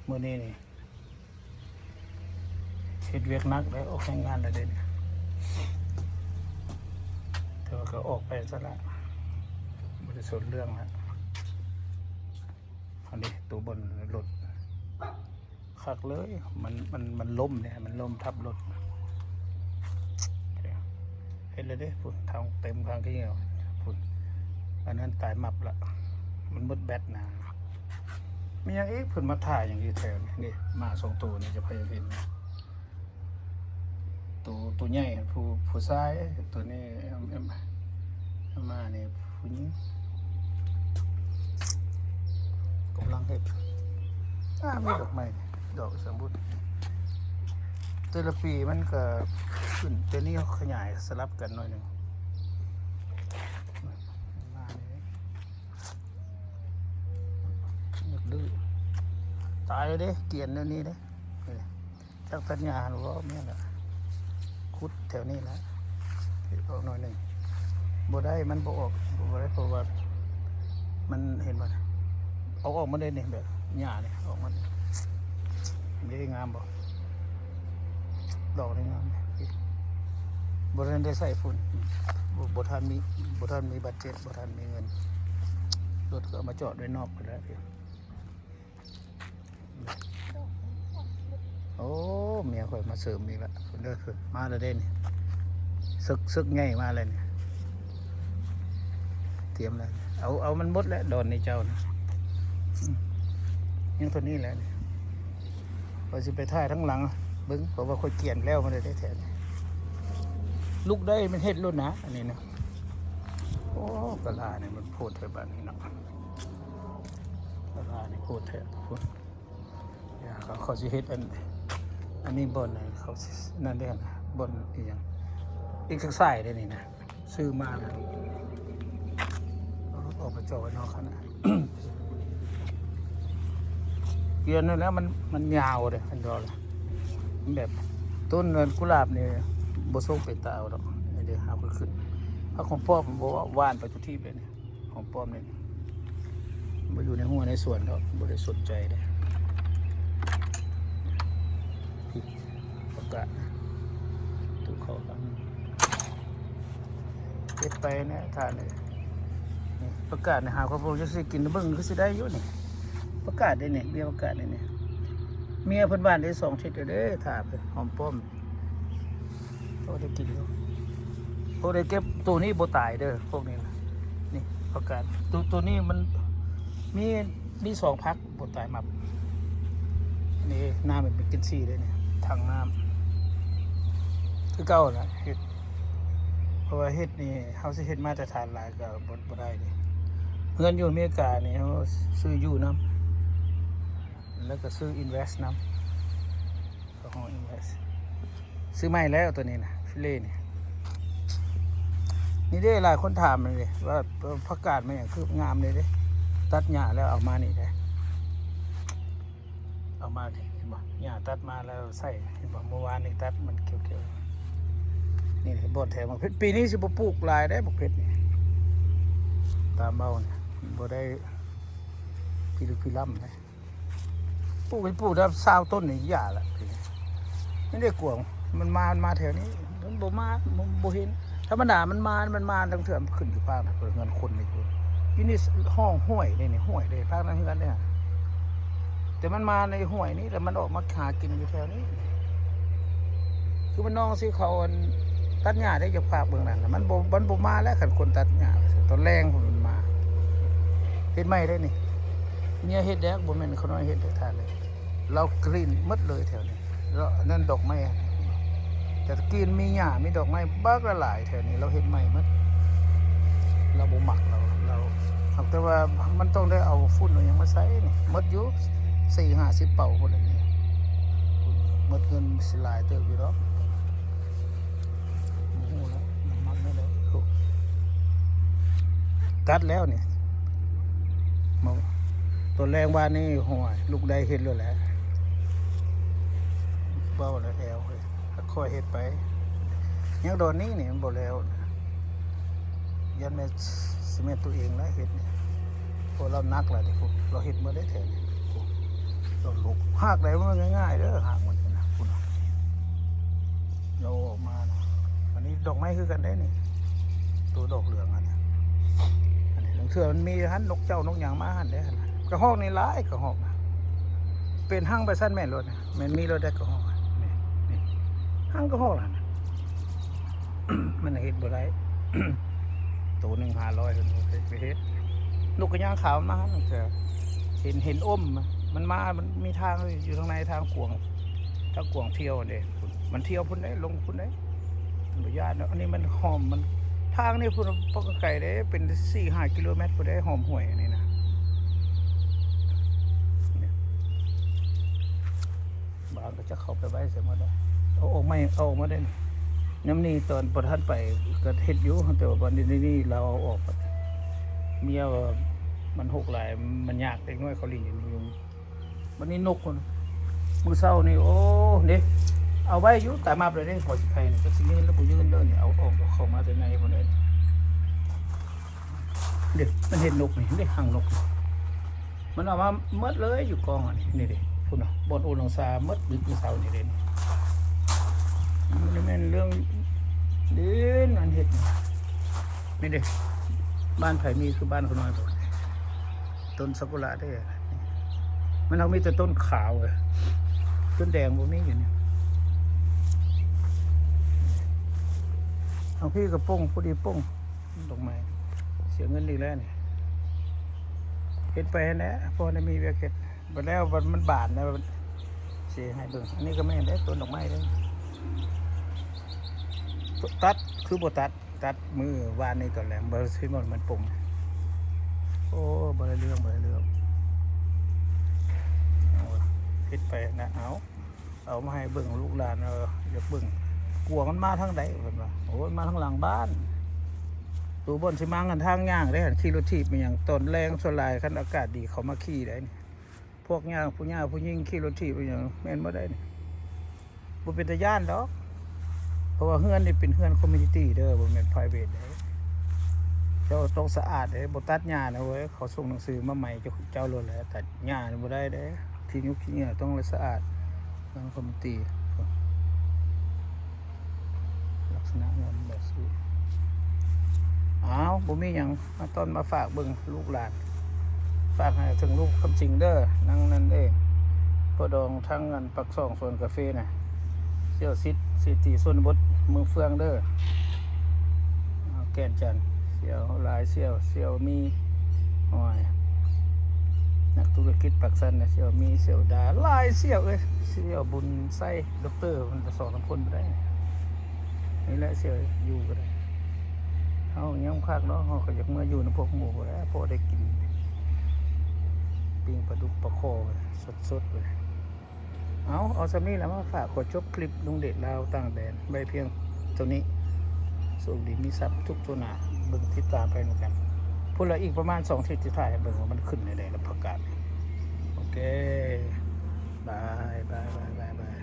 ມື້ນີ້ນີ້ເຮັດວຽກໜັກເດ້ ອອກແຮງງານແລ້ວເດ້ ແຕ່ວ່າກໍອອກໄປຊັ້ນລະ ບໍ່ໄດ້ສົນເລື່ອງລະ. ອັນນີ້ໂຕບ່ອນລົດຄັກເລີຍ ມັນ ມັນ ມັນລົ້ມເດ້ ມັນລົ້ມທັບລົດ. ເຮັດແລ້ວເດ້ ພຸ້ນ ທາງເຕັມທາງຂີ້ເຫຍື້ອ ພຸ້ນ ອັນນັ້ນຕາຍໝັບລະ ມັນໝົດແບັດນາ. ມີຫຍັງອີກ ເພິ່ນມາຖ່າຍຫຍັງຢູ່ແຖວນີ້? ນີ້ ໝາສອງໂຕນີ້ ຈະພະຍາເຫັນ ໂຕ ໂຕໃຫຍ່ ຜູ້ ຜູ້ຊາຍ ໂຕນີ້ ເອັມ ເອັມ ໝານີ້ຜູ້ຍິງ ກຳລັງເຮັດ ອາ ມີດອກໄມ້ ດອກສະບຸນ ແຕ່ລະປີມັນກໍຂຶ້ນ ແຕ່ນີ້ເຂົາຂະຫຍາຍສະຫຼັບກັນໜ້ອຍໜຶ່ງ ມານີ້ ຢາກດື້ ຕາຍແລ້ວເດ້ ກຽນແນວນີ້ເດ້ ນີ້ ຈັກຕັດຫຍ້າຫັ້ນບໍ່ ແມ່ນລະ ຂຸດແຖວນີ້ລະ ອອກໜ້ອຍໜຶ່ງ ບໍ່ໄດ້ ມັນບໍ່ອອກ ບໍ່ໄດ້ ເພາະວ່າມັນ ເຫັນບໍ່ ອອກ ອອກມາໄດ້ນີ້ ແບບຫຍ້ານີ້ ອອກມາ ເດ້ ງາມບໍ່ ດອກນີ້ງາມ ບໍ່ທັນໄດ້ໃສ່ຝຸ່ນ ບໍ່ ບໍ່ທັນມີ ບໍ່ທັນມີບັດເຈັດ ບໍ່ທັນມີເງິນ ລົດກໍເອົາມາຈອດໄວ້ນອກພຸ້ນແຫຼະ. ໂອ້ ເມຍຂ້ອຍມາເສີມອີກລະ ເດີ ມາແລ້ວເດ້ນີ້ ເສິກ ເສິກໃຫຍ່ມາແລ້ວນີ້ ຕຽມແລ້ວ ເອົາ ເອົາມັນໝົດແລ້ວ ດອນນີ້ເຈົ້ານະ ອືມ ຍັງເທົ່ານີ້ແຫຼະນີ້ ຂ້ອຍຊິໄປຖ່າຍທາງຫຼັງເບິ່ງ ເພາະວ່າຂ້ອຍກຽນແລ້ວມັນໄດ້ແທ້ ລຸກໄດ້ມັນເຮັດໂລດນະ ອັນນີ້ນະ. ໂອ້ ກະລານີ້ມັນໂພດແທ້ບາດນີ້ເນາະ ກະລານີ້ໂພດແທ້ ເຂົາ ເຂົາຊິເຮັດອັນ ອັນນີ້ບ່ອນ ເຂົາຊິ ນັ້ນເດ້ ບ່ອນອີ່ຫຍັງ ເອັກເຊີໄຊເດ້ນີ້ນະ ຊື້ມາແລ້ວ ອອກໄປຈອດໄວ້ນອກຫັ້ນນະ ກຽນນັ້ນແຫຼະ ມັນ ມັນຍາວເດ້ ອັນດອກ ແບບຕົ້ນ ອັນ ກຸຫຼາບນີ້ບໍ່ຊົງເປັນຕາເອົາດອກ ນີ້ເດ້ ເຮົາກໍຂຶ້ນ ຜັກຫອມປ້ອມບໍ່ຫວ່ານໄປທຸກທີ່ເລີຍນີ້ ຫອມປ້ອມນີ້ ບໍ່ຢູ່ໃນຮົ້ວໃນສວນດອກ ບໍ່ໄດ້ສົນໃຈເດ້ ນີ້ ຜັກກາດ ຕູ້ເຂົ້າກັນ ເກັບໄປນະທ່ານເອີຍ ນີ້ ຜັກກາດນີ້ ຫາຄອບຄົວຈະຊິກິນ ເບິ່ງຄືຊິໄດ້ຢູ່ນີ້ ຜັກກາດເດ້ນີ້ ເບ້ຍຜັກກາດເດ້ນີ້ ເມຍເພິ່ນຫວ່ານໄດ້ສອງທິດແລ້ວເດ້ ຖ້າເພິ່ນຫອມປ້ອມ ພໍໄດ້ກິນຢູ່ ພໍໄດ້ເກັບ ໂຕນີ້ບໍ່ຕາຍເດີ ພວກນີ້ນະ ນີ້ ຜັກກາດ ໂຕ ໂຕນີ້ມັນມີ ມີສອງຝັກບໍ່ຕາຍໝັບ ນີ້ນ້ຳມັນເປັນກິນຊີເດ້ນີ້ ຖັງນ້ຳ ຄືເກົ່ານະ ເຮັດ ເພາະວ່າເຮັດນີ້ ເຮົາຊິເຮັດມາດຕະຖານຫຼາຍກໍບໍ່ ບໍ່ໄດ້ເດ້ ເຮືອນຢູ່ອາເມລິການີ້ ເຮົາຊື້ຢູ່ນຳ ແລ້ວກໍຊື້ອິນເວສນຳ ກໍຮອງອິນເວສ ຊື້ໃໝ່ແລ້ວໂຕນີ້ນະ ຟິເລນີ້ ນີ້ເດ້ ຫຼາຍຄົນຖາມນີ້ເດ້ ວ່າ ເອີ ຜັກກາດແມ່ນຫຍັງຄືງາມນີ້ເດ້ ຕັດຫຍ້າແລ້ວເອົາມານີ້ເດ້ ເອົາມານີ້ ເຫັນບໍ່ ຫຍ້າຕັດມາແລ້ວໃສ່ ເຫັນບໍ່ ມື້ວານນີ້ຕັດມັນຂຽວໆ ນີ້ເດ້ ບ່ອນແຖວໝາກເພັດ ປີນີ້ຊິບໍ່ປູກຫຼາຍເດ້ໝາກເພັດນີ້ ຕາມເວົ້ານີ້ ບໍ່ໄດ້ພິລຶກພິລຳເດ້. ປູກໃຫ້ປູກໄດ້ຊາວຕົ້ນນີ້ຢ່າລະ ມັນໄດ້ກວາງ ມັນມາ ມັນມາແຖວນີ້ ມັນບໍ່ມາ ມັນບໍ່ເຫັນ ທຳມະດາມັນມາ ມັນມາລາງເທື່ອມັນຂຶ້ນຢູ່ພາກນັ້ນ ເຮືອນຄົນນີ້ ຢູ່ນີ້ຮ່ອງຫ້ວຍເດ້ນີ້ ຫ້ວຍເດ້ ພາກນັ້ນເຮືອນເດ້ ແຕ່ມັນມາໃນຫ້ວຍນີ້ ແລ້ວມັນອອກມາຫາກິນຢູ່ແຖວນີ້ ຄືມັນນອງຊິເຂົາ ອັນ ຕັດຫຍ້າໄດ້ຢູ່ພາກເບື້ອງນັ້ນ ມັນບໍ່ ມັນບໍ່ມາແລ້ວ ຄັນຄົນຕັດຫຍ້າ ຕອນແລງພຸ້ນມັນມາ ເຮັດໃໝ່ໄດ້ນີ້. ເມຍເຮັດແດກ ບໍ່ແມ່ນຂ້ານ້ອຍເຮັດເດ້ທ່ານເອີຍ ລາວກຣີນໝົດເລີຍແຖວນີ້ ລາວ ອັນນັ້ນດອກໄມ້ ແຕ່ຕະກີ້ມີຫຍ້າ ມີດອກໄມ້ບັກຫຼາຍໆແຖວນີ້ ລາວເຮັດໃໝ່ໝົດ ລາວບໍ່ມັກ ລາວ ລາວ ຫາກແຕ່ວ່າມັນຕ້ອງໄດ້ເອົາຝຸ່ນເອົາຫຍັງມາໃສ່ນີ້ ໝົດຢູ່ສີ່ຫ້າສິບເປົາພຸ້ນແຫຼະນີ້ ໝົດເງິນຊິຫຼາຍເຕີບຢູ່ດອກ. ບໍ່ຮູ້ແລ້ວ ມັນມັກແນວໃດ ໂອ້ ຕັດແລ້ວນີ້ ມາ ຕອນແລງວານນີ້ ໂອ້ຍ ລູກໄດ້ເຮັດໂລດແຫຼະ ເວົ້າແລ້ວແອວເອີຍ ຄ່ອຍເຮັດໄປ ຍັງດອນນີ້ນີ້ມັນບໍ່ແລ້ວ ຢ້ານແມ່ນຊິແມ່ນໂຕເອງແຫຼະເຮັດນີ້ ເພາະລາວໜັກຫຼາຍເດ້ ລາວເຮັດໝົດເດ້ແຖວນີ້ ລ ລູກຮາກໃດມັນງ່າຍໆເດີ ຮາກມັນນະ ພຸ້ນນະ ລາວອອກມານະ. ອັນນີ້ດອກໄມ້ຄືກັນເດ້ນີ້ ໂຕດອກເຫຼືອງອັນນີ້ ອັນນີ້ລາງເທື່ອມັນມີຫັ້ນ ນົກເຈົ້ານົກຫຍັງມາຫັ້ນເດ້. ກະຮອກນີ້ຫຼາຍ ກະຮອກນະ ເປັນຮັງໄປຊັ້ນແມ່ນໂລດນະ ແມ່ນມີໂລດໄດ໋ກະຮອກ ນີ້ ນີ້ ຮັງກະຮອກຫັ້ນນະ. ມັນເຮັດບໍ່ໄດ້ ໂຕໜຶ່ງຫ້າຮ້ອຍ ເພິ່ນເຮັດ ເຮັດ ນົກກະຍາງຂາວມັນມາຫັ້ນ ເຫັນ ເຫັນອົມ ມັນມາ ມັນມີທາງຢູ່ທາງໃນ ທາງກວ້າງ ທາງກວ້າງທ່ຽວຫັ້ນເດ້ ມັນທ່ຽວພຸ້ນເດ້ ລົງພຸ້ນເດ້ ມັນບໍ່ຢ້ານດອກ. ອັນນີ້ມັນຫ້ອມ ມັນ ທາງນີ້ພຸ້ນ ບໍ່ໄກເດ້ ເປັນສີ່ຫ້າກິໂລແມັດພຸ້ນເດ້ ຫ້ອມຫ້ວຍອັນນີ້ນະ. ບາງກໍຈະເຂົ້າໄປໄວ້ໃສ່ໝົດແລ້ວ ເອົາອອກໃໝ່ ເອົາອອກໝົດເດ້ ຍາມນີ້ຕອນບໍ່ທັນໄປກໍເຮັດຢູ່ ແຕ່ວ່າບັດນີ້ ນີ້ລາວເອົາອອກ ເມຍວ່າມັນຮົກຫຼາຍ ມັນຍາກ ເດັກນ້ອຍເຂົາຫຼິ້ນຢູ່ຍຸງ. ບັດນີ້ນົກພຸ້ນ ມື້ເຊົ້ານີ້ ໂອ້ ເດ້ ເອົາໄວ້ຢູ່ຕາມາບເລີຍເດ້ ພໍຊິໄຄນີ້ ຈັກຊິຍື່ນຫຼືບໍ່ຍື່ນເດີນີ້ ເອົາອອກ ເອົາເຂົ້າມາແຕ່ໃນພຸ້ນເດ້ ເດ້ ມັນເຮັດນົກນີ້ ເດ້ ຮັງນົກ ມັນເອົາມາໝົດເລີຍຢູ່ກອງອັນນີ້ ນີ້ເດ້ ພຸ້ນນະ ບ່ອນໂອນອງຊາໝົດ ມື້ເຊົ້ານີ້ເດ້. ມັນແມ່ນເລື່ອງດິນອັນເຮັດນີ້ ນີ້ເດ້ ບ້ານໃຜມີຄືບ້ານຂ້ານ້ອຍບໍ່ ຕົ້ນຊາກຸຣະເດ້ ມັນເຮົາມີແຕ່ຕົ້ນຂາວເວີຍ ຕົ້ນແດງບໍ່ມີຢູ່ນີ້. ທາງພີ້ກໍປົ່ງ ພໍດີປົ່ງ ດອກໄມ້ ເສຍເງິນອີກແລ້ວນີ້ ເຮັດໄປຫັ້ນແຫຼະ ພໍໄດ້ມີວຽກເຮັດ ບັດແລ້ວບັດມັນບານແລ້ວ ຊິໃຫ້ເບິ່ງ. ອັນນີ້ກໍແມ່ນເດ້ ຕົ້ນດອກໄມ້ເດ້ ຕັດຄືບໍ່ຕັດ ຕັດມື້ວານນີ້ຕອນແລງ ບໍ່ຊິໝົດມັນປົ່ງ. ໂອ້ ບໍ່ໄດ້ເລື່ອງ ບໍ່ໄດ້ເລື່ອງ ເອົາ ເຮັດໄປນະ ເອົາ ເອົາມາໃຫ້ເບິ່ງລູກຫຼານ ເອີ ຢາກເບິ່ງ ກວາງມັນມາທາງໃດ ເພິ່ນວ່າ ໂອ້ຍ ມາທາງຫຼັງບ້ານ ໂຕບ່ອນຊິມາຫັ້ນ ທາງຍ່າງເດ້ ຂີ່ລົດຖີບອີຫຍັງ ຕອນແລງສ່ວນຫຼາຍ ຄັນອາກາດດີເຂົາມາຂີ່ໄດ໋ນີ້ ພວກຍ່າງ ຜູ້ຍ່າງຜູ້ຍິງຂີ່ລົດຖີບອີຫຍັງ ແມ່ນບໍ່ໄດ້ນີ້ ບໍ່ເປັນຕາຢ້ານດອກ ເພາະວ່າເຮືອນນີ້ເປັນເຮືອນຄອມມູນິຕີເດີ ບໍ່ແມ່ນໄພເວດເດ້ ເຈົ້າຕ້ອງສະອາດເດ້ ບໍ່ຕັດຫຍ້ານະເວີຍ ເຂົາສົ່ງໜັງສືມາໃໝ່ ເຈົ້າ ເຈົ້າໂລດແຫຼະ ຕັດຫຍ້ານີ້ບໍ່ໄດ້ເດ້ ຂີ້ຍຸກຂີ້ເຫຍື້ອຕ້ອງສະອາດ ເຮືອນຄອມມູນິຕີ ລັກສະນະເຮືອນແບບຊີ້. ອ້າວ ບໍ່ມີຫຍັງ ມາຕ້ອນມາຝາກເບິ່ງລູກຫຼານ ຝາກໃຫ້ເຖິງລູກຄຳຈິງເດີ ນາງນັ້ນເດ້ ພໍ່ດອງທາງອັນປາກຊ່ອງສວນກາເຟນະ ສ່ຽວສິດ ເສດຖີຊົນນະບົດເມືອງເຟືອງເດີ ແກ່ນຈັນ ສ່ຽວຫຼາຍ ສ່ຽວ ສ່ຽວມີ ໂອ້ຍ ນັກທຸລະກິດປາກຊັນນະ ສ່ຽວມີ ສ່ຽວດາ ຫຼາຍສ່ຽວເອີຍ ສ່ຽວບຸນໄຊ ດັອກເຕີ ມັນສອງສາມຄົນບໍ່ໄດ້ ນີ້ແຫຼະ ສ່ຽວຢູ່ກໍໄດ້ ເຮົາຍາມຄັກເນາະ ເຮົາກໍຢາກເມືອຢູ່ນຳພວກໝູ່ພຸ້ນແຫຼະ ພໍໄດ້ກິນປີ້ງປາດຸກປາຄໍ ສົດໆ ເລີຍ. ເອົາ ເອົາສ່ຳນີ້ລະມາຝາກ ຂໍຈົບຄລິບລຸງເດດລາວຕ່າງແດນໄວ້ພຽງເທົ່ານີ້ ໂຊກດີມີຊັບທຸກທົ່ວໜ້າ ເບິ່ງຕິດຕາມໄປນຳກັນ ພຸ້ນລະ ອີກປະມານສອງທິດ ຊິຖ່າຍໃຫ້ເບິ່ງວ່າມັນຂຶ້ນແນວໃດລະ ປະກາດ ໂອເຄ ບາຍ ບາຍ ບາຍ ບາຍ ບາຍ.